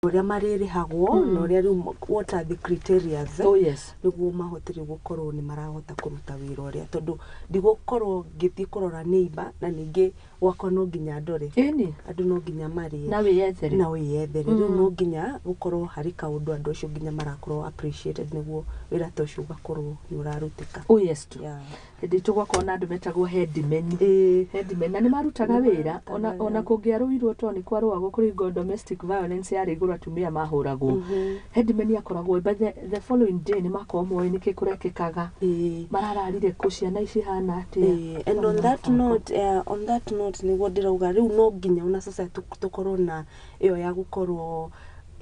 Ũrĩa marĩrĩhagwo na ũrĩa rĩu, what are the criteria nĩguo mahote rĩu gũkorwo nĩ marahota kũruta wĩra ũrĩa, tondũ ndigũkorwo ngĩthiĩ kũrora neighbor na ningĩ gwakwa no nginya ndore. Andũ no nginya marĩe. Na wĩyethere. Na wĩyethere. Rĩu no nginya gũkorwo harĩ kaũndũ andũ acio nginya marakorwo appreciated nĩguo wĩra ta ũcio ũgakorwo nĩ ũrarutĩka. Oh yes tu. Hĩndĩ itũ gwakorwo na andũ metagwo headmen. Headmen na nĩ marutaga wĩra. Nĩmarutaga Ona wĩra. Kũngĩarũirwo, to nĩ kwarũagwo kũringwo domestic violence yarĩ igũrũ, atumia mahũragwo, headman akoragwo by the following day nĩ makorwo moĩ nĩkĩ kũrekĩkaga, marararire kũ, ciana ici hana atĩa. And on that note, on that note nĩguo ndĩrauga rĩu no nginya ona sasa tũkorwo na ĩyo ya gũkorwo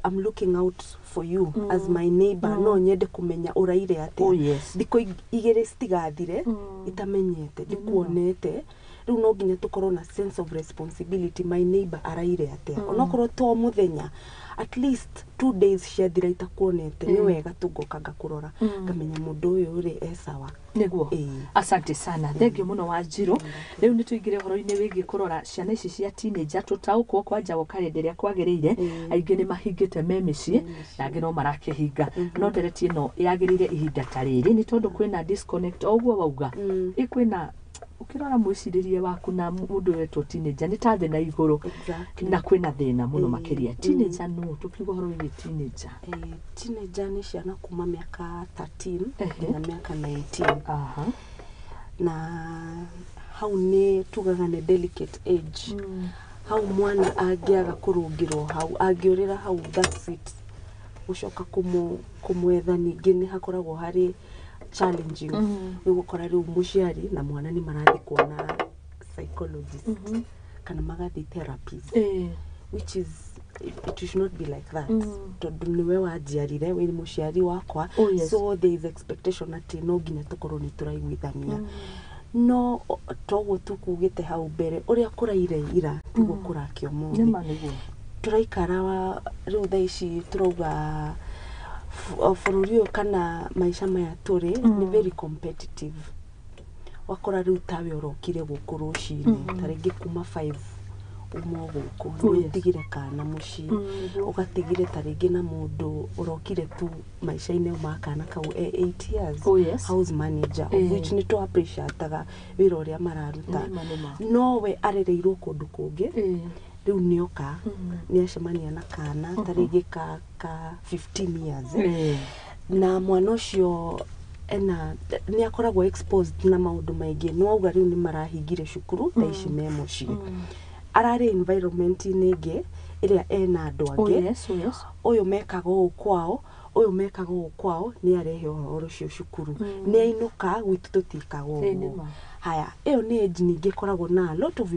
I'm looking out for you as my neighbor. No nyende kũmenya ũraire atĩa. Thikũ 2 citigathire itamenyete ndikuonete. Rĩu no nginya tũkorwo na sense of responsibility, my neighbor araire atĩa, onokorwo to mũthenya, at least 2 days ciathira itakuonete, nĩ wega tũngoka ngakũrora, ngamenya mũndũ ũyũ rĩ e sawa. Asante sana, thengio mũno Wanjirũ. Rĩu nĩ tũingĩre ũhoro-inĩ wĩgiĩ kũrora ciana ici cia teenager, tũtaũkwo kwanja gũka hĩndĩ ĩrĩa kwagĩrĩire. Aingĩ nĩ mahingĩte me mĩciĩ na angĩ no marakĩhinga, no ndereti ĩno yagĩrĩire ihinda ta rĩrĩ nĩ tondũ kwĩna disconnect o ũguo wauga. Ĩ kwĩna ũkĩrora mwĩcirĩrie waku na mũndũ wetwo teenager nĩ ta thĩ na igũrũ. Na kwĩna thĩna mũno makĩria. Teenager nũ tũkiuga ũhoro wĩgiĩ teenager? Teenager nĩ ciana kuma mĩaka 13 nginya mĩaka 19. Na hau nĩ tugaga nĩ delicate age. Hau mwana angĩaga kũrũngĩrwo hau, angĩũrĩra hau, that's it. Gũcoka kũmwetha ningĩ nĩ hakoragwo harĩ challenging. Nĩ ũgũkora rĩu mũciari na mwana nĩ marathiĩ kuona psychologist kana magathiĩ therapies, which is it should not be like that, tondũ nĩwe wanjiarire, wĩ mũciari wakwa. So there is expectation atĩ no nginya tũkorwo nĩ tũraiguithania. No toguo tukugĩte hau mbere, ũrĩa kũraire ira tiguo kũrakĩa ũmũthĩ. Nĩma nĩguo. Tũraikara rĩu thaa ici tũrauga bũrũri ũyũ kana maica maya tũrĩ nĩ very competitive. Wakora rĩu tawe ũrokire gũkũ rũcinĩ, ta rĩngĩ kuma 5 uma o gũkũ, nĩ ũtigire kana mũciĩ, ũgatigire ta rĩngĩ na mũndũ ũrokire tu maica-inĩ ma kana kau e 8 years, house manager, of which nĩ tũ appreciataga wĩra ũrĩa mararuta. Nĩma nĩma. No we arereirwo kũndũ kũngĩ. Rĩu nĩoka nĩ acemania na kana ta rĩngĩ ka 15 years, na mwana ũcio ena nĩ akoragwo exposed na maũndũ maingĩ. Nĩ wauga rĩu nĩ marahingire cukuru, thaa ici me mũciĩ, ararĩ environment-inĩ ĩngĩ ĩrĩa ena andũ angĩ. Ũyũ mekaga ũũ kwao, ũyũ mekaga ũũ kwao, nĩ arehe ũhoro ũcio cukuru, nĩ ainũka gwitũ tũtikaga ũguo. Nĩma. Haya, ĩyo nĩ age ningĩ ĩkoragwo na a lot of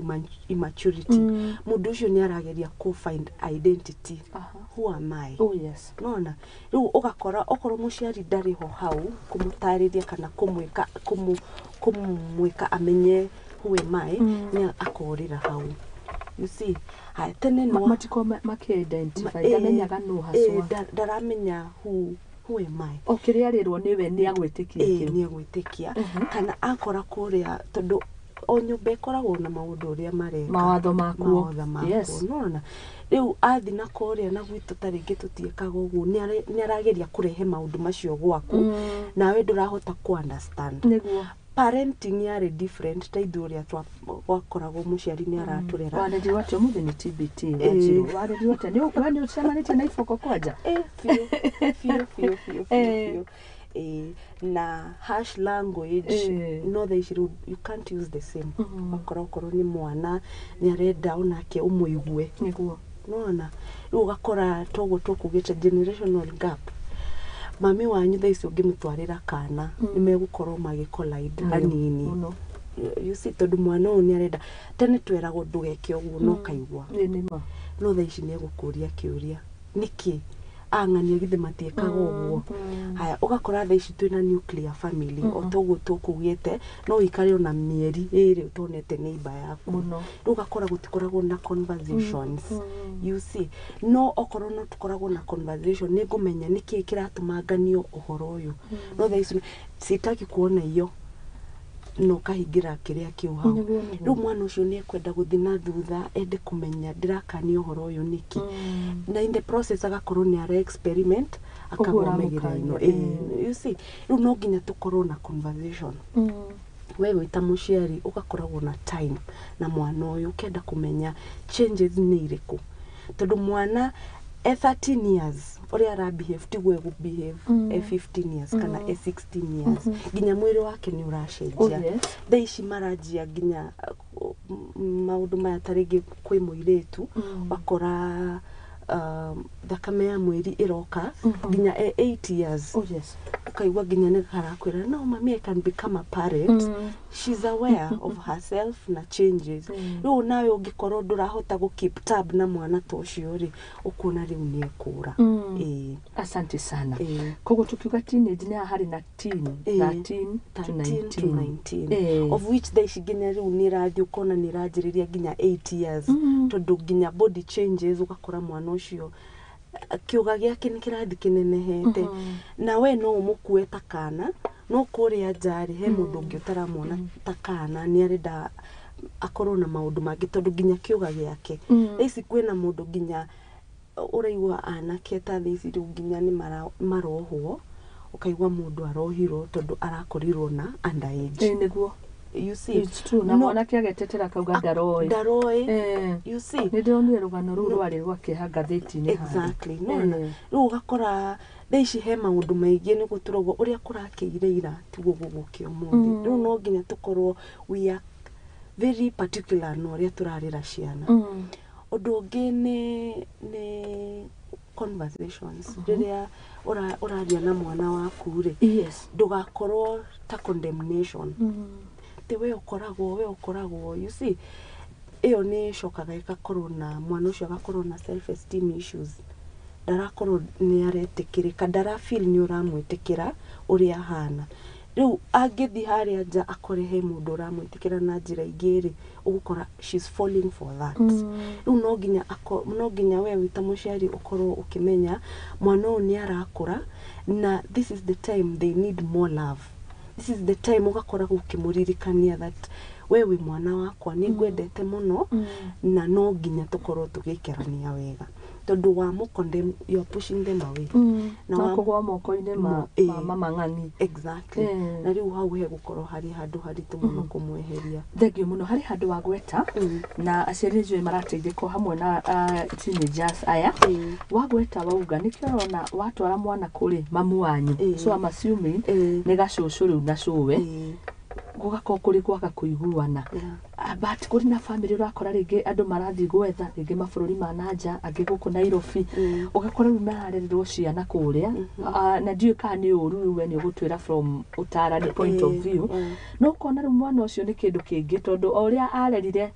immaturity. Mũndũ ũcio nĩ arageria kũ find identity. Who am I? Nona rĩu ũgakora okorwo mũciari ndarĩ ho hau kũmũtarĩria kana kũmwĩka kũmwĩka amenye who am I, nĩ akorĩra hau, you see. Haya, tene no Matiko makĩ-identify, ndamenyaga nũ hacwa. Ndaramenya who am I. O kĩrĩa arĩrwo nĩwe nĩ agwĩtĩkia kĩu. Nĩ egwĩtĩkia kana akora kũrĩa, tondũ o nyũmba ĩkoragwo na maũndũ ũrĩa mareka. Mawatho makuo. Mawatho makuo. Nona rĩu athi na kũrĩa na gwitũ ta rĩngĩ tũtiĩkaga ũguo, nĩ arageria kũrehe maũndũ macio gwaku, nawe ndũrahota kũ understand. Parenting yarĩ different, ta ithuĩ ũrĩa gwakoragwo mũciari nĩ aratũrera. Warerirwo atĩa? Ũmũthĩ nĩ TBT. Wanjirũ, warerirwo atĩa? We nĩ ũcemanĩtie na iboko kwanja? Biũ biũ biũ biũ biũ. Biũ. Na harsh language. No thaa ici rĩu you can't use the same. Wakora okorwo nĩ mwana nĩ arenda onake ũmũigue. Nona rĩu ũgakora toguo tũkugĩte generational gap. Mami wanyu thaa ici ũngĩmũtwarĩra kana nĩ megũkorwo magĩ collide hanini. You see, tondũ mwana ũyũ nĩ arenda, tene tweragwo ndũgeke ũguo no kaigua. Nĩma. No thaa ici nĩ egũkũria kĩũria, nĩkĩ ang'ania githĩ matiĩkaga ũguo? Haya, ũgakora thaa ici twĩna nuclear family, o toguo tũkugĩte, no ũikare ona mĩeri 2 ũtonete neighbor yaku. Rĩu ũgakora gũtikoragwo na conversations, you see. No okorwo no tũkoragwo na conversation, nĩ ngũmenya nĩkĩĩ kĩratũma nganio ũhoro ũyũ. No thaa ici sitaki kuona iyo. Na ũkahingĩra kĩrĩa kĩu hau. Nĩguo, nĩguo. Rĩu mwana ũcio nĩ ekwenda gũthiĩ na thutha, ende kũmenya ndĩrakania ũhoro ũyũ nĩkĩ, na in the process agakorwo nĩ ara experiment, akagwa ũramũkania, mĩgĩra-inĩ. You see, rĩu no nginya tũkorwo na conversation. We wĩ ta mũciari ũgakoragwo na time na mwana ũyũ, ũkenda kũmenya changes nĩ irĩkũ, tondũ mwana e 13 years ũrĩa ara behave tiguo egũ behave e 15 years kana e 16 years. Nginya mwĩrĩ wake nĩ ũracenjia. Oh, yes. Thaa ici maranjia nginya maũndũ maya, ta rĩngĩ kwĩ mũirĩtu wakora thakame ya mwĩri ĩroka nginya e 8 years. Oh, yes. Ũkaigua nginya nĩ karakwĩra, "No mami, I can become a parent." She's aware of herself na changes. Rĩu nawe ũngĩkorwo ndũrahota gũ keep tab na mwana ta ũcio rĩ, ũkuona rĩu nĩ ekũra. Ĩĩ. Asante sana. Ĩĩ. Koguo tukiuga teenage nĩ haha harĩ na teen, 13 to 13 to 19. 19, of which thaa ici nginya rĩu nĩ ĩrathiĩ ũkona nĩ ĩranjĩrĩria nginya 8 years, tondũ nginya body changes, ũgakora mwana ũcio kĩũga gĩake nĩ kĩrathiĩ kĩnenehete, na we no ũmũkue ta kana, no kũrĩa nja rĩ, he mũndũ ũngĩ ũtaramwona ta kana, nĩ arenda akorwo na maũndũ mangĩ, tondũ nginya kĩũga gĩake thaa ici kwĩna mũndũ nginya ũraigua anake ta thaa ici rĩu nginya nĩ marohwo, ũkaigua mũndũ arohirwo tondũ arakorirwo na underage. Ĩĩ, nĩguo. You see? It's true. Na mwanake agetetera akauga ndaroĩ. Ndaroĩ. You see? Nĩ ndĩronire rũgano rũu rwarĩ rwa kĩeha ngathĩti-inĩ handũ. Exactly, nona rĩu ũgakora thaa ici he maũndũ maingĩ, nĩguo tũrauga ũrĩa kũrakĩire ira tiguo gũgũkĩa ũmũthĩ. Rĩu no nginya tũkorwo we are very particular na ũrĩa tũrarera ciana. Ũndũ ũngĩ nĩ conversations. Rĩrĩa ũraria na mwana waku rĩ, ndũgakorwo ta condemnation, atĩ we ũkoragwo, we ũkoragwo, you see, ĩyo nĩ ĩcokaga ĩgakorwo na mwana ũcio agakorwo na self esteem issues, ndarakorwo nĩ aretĩkĩrĩka, ndara feel nĩ ũramwĩtĩkĩra ũrĩa ahana. Rĩu angĩthiĩ harĩa nja akore he mũndũ ũramwĩtĩkĩra na njĩra ingĩ rĩ, ũgũkora she's falling for that. Rĩu no nginya we wĩ ta mũciari ũkorwo ũkĩmenya mwana ũyũ nĩ arakũra, na this is the time they need more love. This is the time ũgakoragwo ũkĩmũririkania that we wĩ mwana wakwa, nĩ ngwendete mũno, na no nginya tũkorwo tũgĩikarania wega, tondũ wamũ condemn, you are pushing them away. Na Na kũgwa moko-inĩ ma ma mama ng'ani. Exactly. Na rĩu hau hegũkorwo harĩ handũ haritũ mũno kũmweheria. Thengio mũno. Harĩ handũ wagweta na aciari njũĩ marateithĩka hamwe na teenagers aya. Wagweta wauga nĩkĩo ũrona watwara mwana kũrĩ mamu wanyu. So I'm assuming nĩ gacũcũ rĩu na cũwe, gũgakorwo kũrĩ kwaga kũiguana. But kũrĩ na family ũrakora rĩngĩ andũ marathiĩ gwetha rĩngĩ mabũrũri ma nanja, angĩ gũkũ Nairobi, ũgakora rĩu mararererwo ciana kũrĩa. Na ndiũĩ kana nĩ ũru, rĩu we nĩ ũgũtwĩra from ũtarani point of view. No ũkona rĩu mwana ũcio nĩ kĩndũ kĩngĩ, tondũ o ũrĩa arerire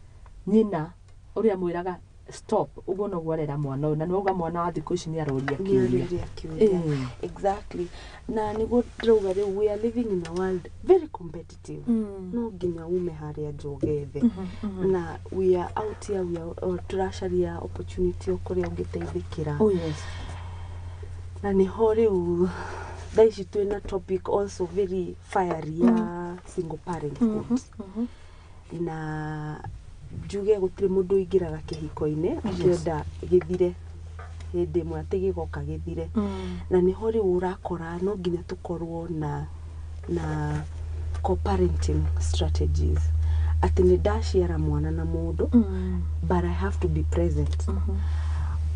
nyina ũrĩa mwĩraga stop, ũguo noguo arera mwana ũyũ, na nĩwauga mwana wa thikũ ici nĩ aroria kĩũria. Nĩ kĩũria. Exactly, na nĩguo ndĩrauga rĩu we are living in a world very competitive. No nginya ume harĩa nja ũgethe, na we are out here, we are, tũracaria opportunity o kũrĩa ũngĩteithĩkĩra. Oh yes. Na nĩho rĩu thaa ici twĩna topic also very fiery ya single parenthood, na njuge gũtirĩ mũndũ ũingĩraga kĩhiko-inĩ akĩenda gĩthire hĩndĩ ĩmwe, atĩ gĩgoka gĩthire. Na nĩho rĩu ũrakora no nginya tũkorwo na co-parenting strategies, atĩ nĩ ndaciara mwana na mũndũ, but I have to be present,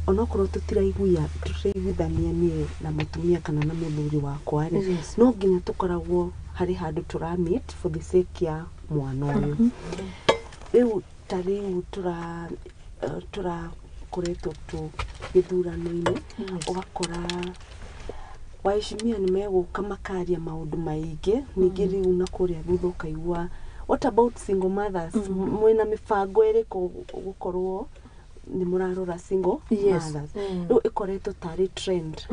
onokorwo tũtiraiguithania niĩ na mũtumia kana na mũthuri wakwa rĩ, no nginya tũkoragwo harĩ handũ tũra meet for the sake ya mwana ũyũ. Rĩu ta rĩu tũrakoretwo tũ gĩthurano-inĩ, ũgakora waheshimiwa nĩ megũka makaria maũndũ maingĩ. Ningĩ rĩu na kũrĩa thutha ũkaigua, what about single mothers? Mwĩna mĩbango ĩrĩkũ gũkorwo nĩ mũrarora single mothers? Rĩu ĩkoretwo tarĩ trend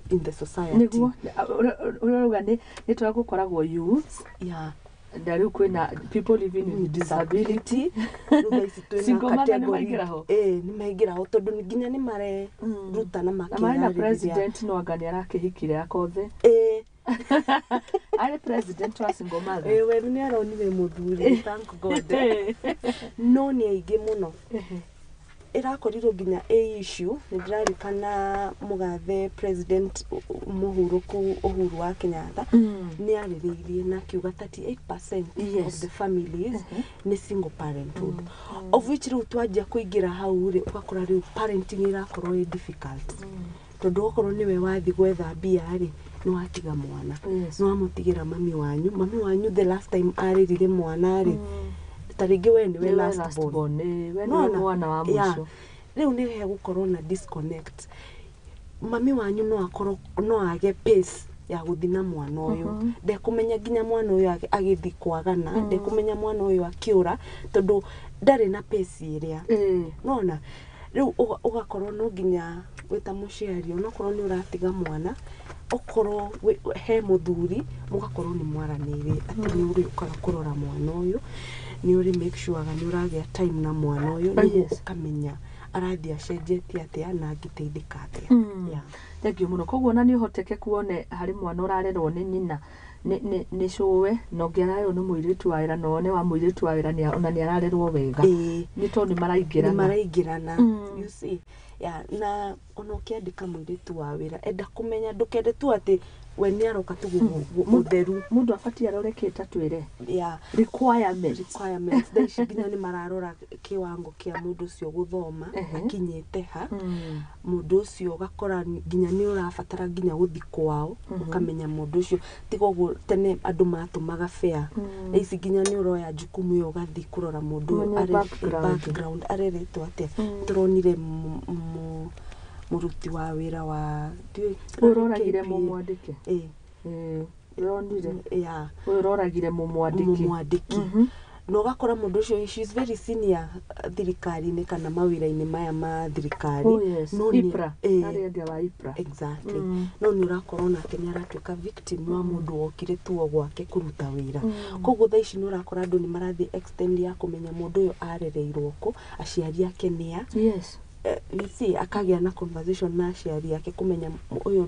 in the society. Nĩguo ũrĩa ũrauga nĩ twa gũkoragwo youths, na rĩu kwĩna people living with disability. Rĩu thaa ici twĩna Single mother nĩ category- maingĩra ho? Ĩĩ, nĩ maingĩra ho, tondũ nginya nĩ mareruta na Na marĩ na makeyarĩrĩria. president no anga nĩ arakĩhikire akothe. Ĩĩ. Arĩ president wa single mother. Ĩ, we nĩ aronire mũthuri, thank God. No nĩ aingĩ mũno. Ĩrakorirwo nginya ĩ issue. Nĩ ndĩrarikana mũgathe president mũhurũku Uhuru wa Kenyatta nĩ arĩrĩirie na akiuga 38% of the families nĩ single parenthood, of which rĩu twanjia kũingĩra hau rĩ, ũgakora rĩu parenting ĩrakorwo ĩ difficult, tondũ okorwo nĩwe wathi gwetha mbia rĩ, nĩ watiga mwana, nĩ wamũtigĩra mami wanyu. Mami wanyu the last time arĩrire mwana rĩ, ta rĩngĩ we nĩwe Nĩwe last last born. born, ĩ, we nĩwe Nĩwona? mwana wa Yeah. mũico. Rĩu nĩ hegũkorwo na disconnect. Mami wanyu no akorwo no age pace ya gũthi na mwana ũyũ, ndekũmenya nginya mwana ũyũ agĩthi kwagana, ndekũmenya mwana ũyũ akĩũra, tondũ ndarĩ na pace ĩrĩa. Nona rĩu ũgakorwo no nginya wĩ ta mũciari, onokorwo nĩ ũratiga mwana, okorwo he mũthuri, mũgakorwo nĩ mwaranĩirie atĩ nĩ ũrĩũkaga kũrora mwana ũyũ, nĩ ũrĩ make sure nĩ ũragĩa time na mwana ũyũ, nĩguo ũkamenya arathiĩ acenjetie atĩa na angĩteithĩka atĩa. Yeah. Thengiũ mũno. Koguo ona nĩ ũhotekeku wone harĩ mwana ũrarerwo nĩ nyina nĩ cũwe, na ũngĩ ararerwo nĩ mũirĩtu wa wĩra, na wone wa mũirĩtu wa wĩra ona nĩ ararerwo wega, nĩ tondũ nĩ nĩ maraingĩrana. Maraingĩrana, you see. Yeah, na ona ũkĩandĩka mũirĩtu wa wĩra, enda kũmenya, ndũkende tu atĩ we nĩ aroka tu ũtheru. Mũndũ abatiĩ arore kĩ, ta twĩre requirements. Requirements thaa ici nginya nĩ mararora kĩwango kĩa mũndũ ũcio gũthoma, akinyĩte ha. Mũndũ ũcio ũgakora nginya nĩ ũrabatara nginya gũthi kwao ũkamenya mũndũ ũcio. Tiga ũguo tene andũ matũmaga fare, thaa ici nginya nĩ ũroya jukumu ĩyo ũgathiĩ kũrora mũndũ ũyũ. Ũmenye background. Background, areretwo atĩa. Tũronire mũruti wa wĩra wa ndiũĩ Ũyũ ũroragire KPA. mũmwandĩke. Ĩ. Ũronire ũyũ ũroragire mũmwandĩki. Mũmwandĩki. Na ũgakora mũndũ ũcio, she is very senior thirikari-inĩ kana mawĩra-inĩ maya ma thirikari. Oh yes. No nĩ- IPRA. Arĩ endia wa IPRA. Exactly. No nĩ ũrakorwo nake nĩ aratuĩka victim wa mũndũ wokire tu o gwake kũruta wĩra. Koguo thaa ici nĩ ũrakora andũ nĩ marathiĩ extend ya kũmenya mũndũ ũyũ arereirwo kũ, aciari ake nĩa. You see, akagĩa na conversation na aciari ake kũmenya ũyũ.